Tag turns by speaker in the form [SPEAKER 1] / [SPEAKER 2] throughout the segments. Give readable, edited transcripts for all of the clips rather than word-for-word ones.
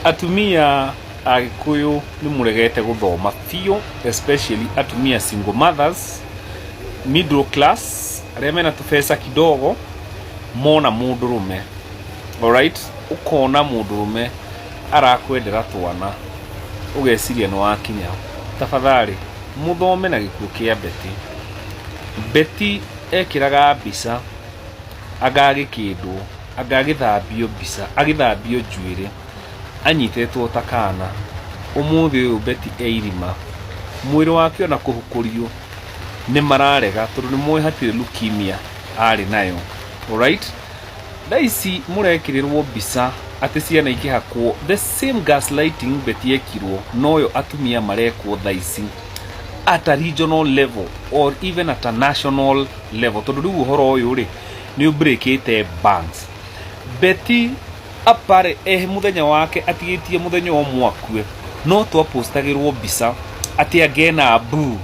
[SPEAKER 1] Atumia a Gĩkũyũ nĩ mũregete gũthoma biũ, especially atumia single mothers, middle class, arĩa mena tũbeca kidogo, mona mũndũrũme. Alright? Ũkona mũndũrũme arakwendera twana, ũgeciria nĩ wakinya. Tafadhali, mũthome na gĩkuũ kĩa Betty. Betty ekĩraga mbica anga agĩkĩndwo, anga agĩthambio mbica, agĩthambio njuĩrĩ, anyitĩtwo ta kana. Ũmũthĩ ũyũ Betty e irima, mwĩrĩ wake ona kũhukũrio nĩ mararega tondũ nĩ moĩ hatirĩ leukemia arĩ nayo. Alright? Thaa ici mũrekĩrĩrwo mbica atĩ ciana ikĩhakwo the same gaslighting Betty ekirwo noyo atumia marekwo thaa ici at a regional level or even at a national level tondũ rĩu ũhoro ũyũ rĩ nĩ ũbreakĩte banks. Betty apare eh mũthenya wake atigĩtie mũthenya ũmwe akue no twapostagĩrwo mbica atĩ angena bu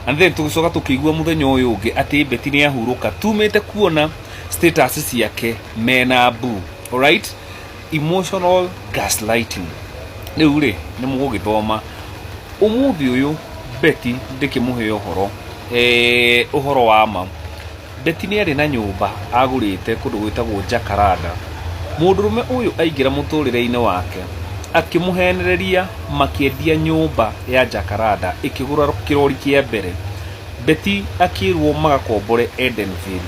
[SPEAKER 1] and then tũgĩcoka tũkĩigua mũthenya ũyũ ũngĩ atĩ Betty nĩ ahurũka tumĩte kuona status ciake mena bu. Alright, emotional gaslighting. Rĩu rĩ nĩ mũgũgĩthoma ũmũthĩ ũyũ Betty ndĩkĩmũhe ũhoro ũhoro wa ma. Betty nĩ arĩ na nyũmba agũrĩte kũndũ gwĩtagwo Jacaranda. Mũndũrũme ũyũ aingĩra mũtũrĩre-inĩ wake akĩmũhenereria makĩendia nyũmba ya Jacaranda ĩkĩgũra kĩrori kĩa mbere. Betty akĩrwo magakombore Edenvale.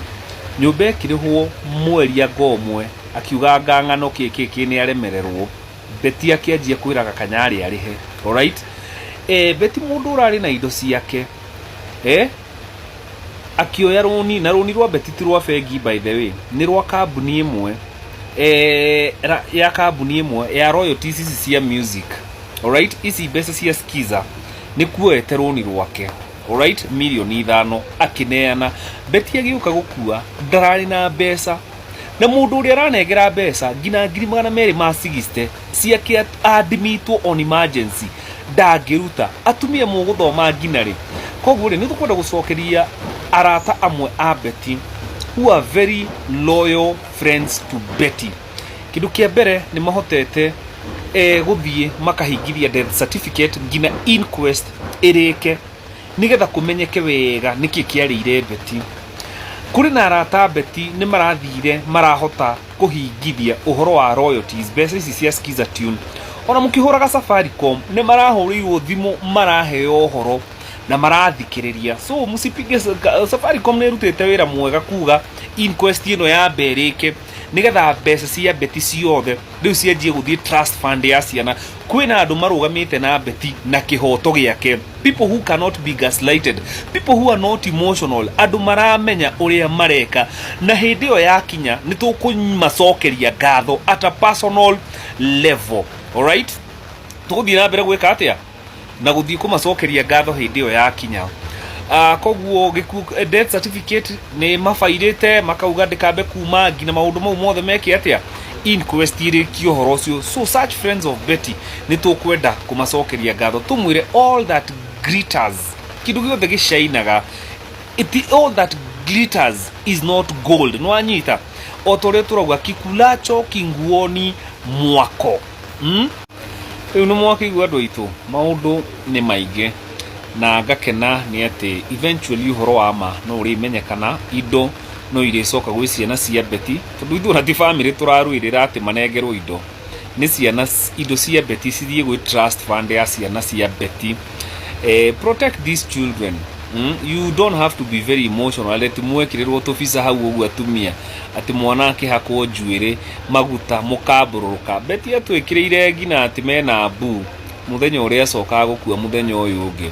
[SPEAKER 1] Nyũmba ĩkĩrĩhwo mweri anga ũmwe akiuga anga ng'ano kĩ kĩ kĩ nĩ aremererwo. Betty akĩanjia kwĩraga Kanyarĩ arĩhe. Alright? Betty mũndũ ũrarĩ na indo ciake akĩoya rũni, na rũni rwa Betty ti rwa bengi by the way, nĩ rwa kambuni ĩmwe ya kambuni ĩmwe ya royalties ici cia music. Alright? Ici mbeca cia Skiza nĩ kuoete rũni rwake. Alright? Mirioni 5 akĩneana. Betty agĩũka gũkua ndararĩ na mbeca, na mũndũ ũrĩa aranengera mbeca nginya ngiri magana merĩ ma 60 ciake admitwo on emergency ndangĩruta. Atumia mũgũthoma nginya rĩ? Koguo rĩ nĩ tũkwenda gũcokeria arata amwe a Betty who are very loyal friends to Betty. Kĩndũ kĩa mbere nĩ mahotete gũthiĩ makahingithia death certificate nginya inquest ĩrĩke nĩgetha kũmenyeke wega nĩkĩ kĩarĩire Betty. Kũrĩ na arata a Betty nĩ marathire marahota kũhingithia ũhoro wa royalties, mbeca ici cia Skiza Tune. Ona mũkĩhũraga Safaricom nĩ marahũrĩirwo thimũ maraheo ũhoro na marathikĩrĩria. So msipige Safaricom nĩ ĩrutĩte wĩra mwega kuga inquest ĩno yambe ĩrĩke nĩgetha mbeca cia Betty ciothe rĩu cianjie gũthiĩ trust fund ya ciana. Kwĩna andũ marũgamĩte na Betty na kĩhoto gĩake, people who cannot be gaslighted, people who are not emotional, andũ maramenya ũrĩa mareka, na hĩndĩ ĩyo yakinya nĩ tũkũmacokeria ngatho at a personal level. Alright, tũgũthiĩ na mbere gwĩka atĩa na gũthiĩ kũmacokeria ngatho hĩndĩ ĩyo yakinya. Koguo gĩkuũ, death certificate nĩ mabairĩte makauga ndĩkambe kuma nginya maũndũ mau mothe meke atĩa, inquest ĩrĩkie ũhoro ũcio. So such friends of Betty nĩ tũkwenda kũmacokeria ngatho, tũmwĩre all that glitters, kĩndũ gĩothe gĩcainaga it, all that glitters is not gold. Nĩwanyita o ta ũrĩa tũrauga kikulacho kinguoni mwako, Rĩu nĩ mwakĩigua andũ aitũ, maũndũ nĩ maingĩ na ngakena nĩ atĩ eventually ũhoro wa ma no ũrĩmenyekana, indo no irĩcoka gwĩ ciana cia Betty, tondũ ithuĩ ona ti bamĩrĩ tũrarũĩrĩra atĩ manengerwo indo, nĩ ciana, indo cia Betty cithiĩ gwĩ trust fund ya ciana cia Betty. Protect these children. You don't have to be very emotional atĩ mwekĩrĩrwo tũbica hau ũguo atumia atĩ mwana akĩhakwo njuĩrĩ maguta mũkambũrũrũka. Betty atwĩkĩrĩire nginya atĩ mena mbu mũthenya ũrĩa acokaga gũkua mũthenya ũyũ ũngĩ.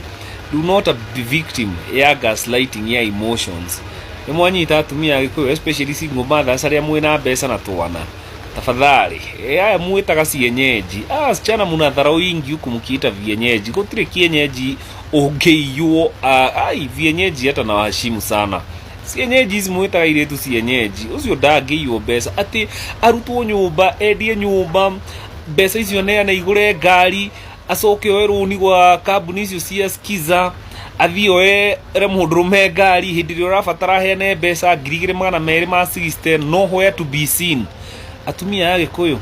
[SPEAKER 1] Do not be victim ya gaslighting ya emotions. Nĩ mwanyita atumia a Gĩkũyũ, especially single mothers arĩa mwĩna mbeca na twana, tafadhali aya mwĩtaga cienyeji, wasichana mnadharau ingi huku mkiita vienyeji. Gũtirĩ kienyeji ũngĩiywo. Ai vienyeji hata na waheshimu sana. Cienyeji ici mwĩtaga irĩtu cienyeji, ũcio ndangĩiywo mbeca atĩ arutwo nyũmba, endie nyũmba, mbeca icio neane igũre ngari, acoke oe rũni gwa kambuni icio cia Skiza, athiĩ oere mũndũrũme ngari hĩndĩ ĩrĩa ũrabatara aheane mbeca 2,260, nowhere to be seen. Atumia a Gĩkũyũ,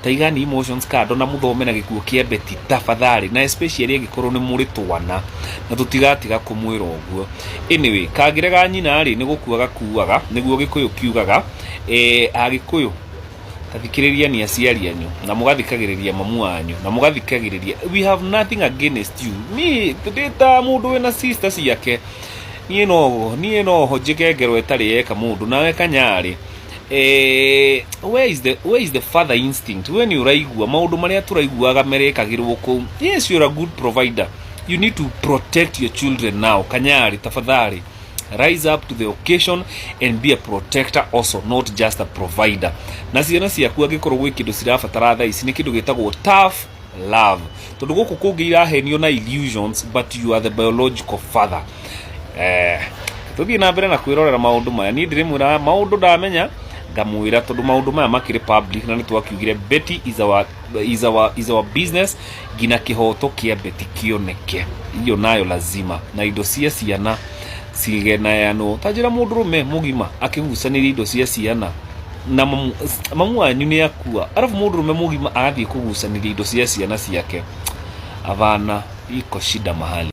[SPEAKER 1] Taigani emotions kando na muthome na gĩkuũ kĩa Betty tafadhali, na especially angĩkorwo nĩ mũrĩ twana, na tũtigatiga kũmwĩra ũguo. Anyway, kangĩrega nyina rĩ, nĩ gũkua gakuaga, nĩguo Gĩkũyũ kiugaga. Agĩkũyũ, tathikĩrĩria ni aciari anyu, na mũgathikagĩrĩria mamu wanyu, na mũgathikagĩrĩria. We have nothing against you. Ni ndĩ ta mũndũ wĩna sister ciake, niĩ no njĩke ngero ĩtarĩ yeka mũndũ. Nawe Kanyarĩ, where is the father instinct? We nĩ ũraigua maũndũ marĩa tũraiguaga merekagĩrwo kũu. Yes, you're a good provider. You need to protect your children now. Kanyari, tafadhali rise up to the occasion and be a protector also, not just a provider. Na ciana ciaku, angĩkorwo gwĩ kĩndũ cirabatara thaa ici, nĩ kĩndũ gĩtagwo tough love, tondũ gũkũ kũngĩ irahenio na illusions, but you are the biological father. Tũthiĩ na mbere na kwĩrorera maũndũ maya. Niĩ ndĩrĩmwĩra maũndũ ndamenya ngamwĩra, tondũ maũndũ maya makĩrĩ public, na nĩ twakiugire Betty is our business nginya kĩhoto kĩa Betty kĩoneke. Iyo nayo lazima, na indo cia ciana cigenayanwo. Ta njĩra, mũndũrũme mũgima akĩgucanĩria indo cia ciana, na mamu wanyu nĩ akua, arabu mũndũrũme mũgima agathiĩ kũgucanĩria indo cia ciana ciake. Abana, iko shida mahali.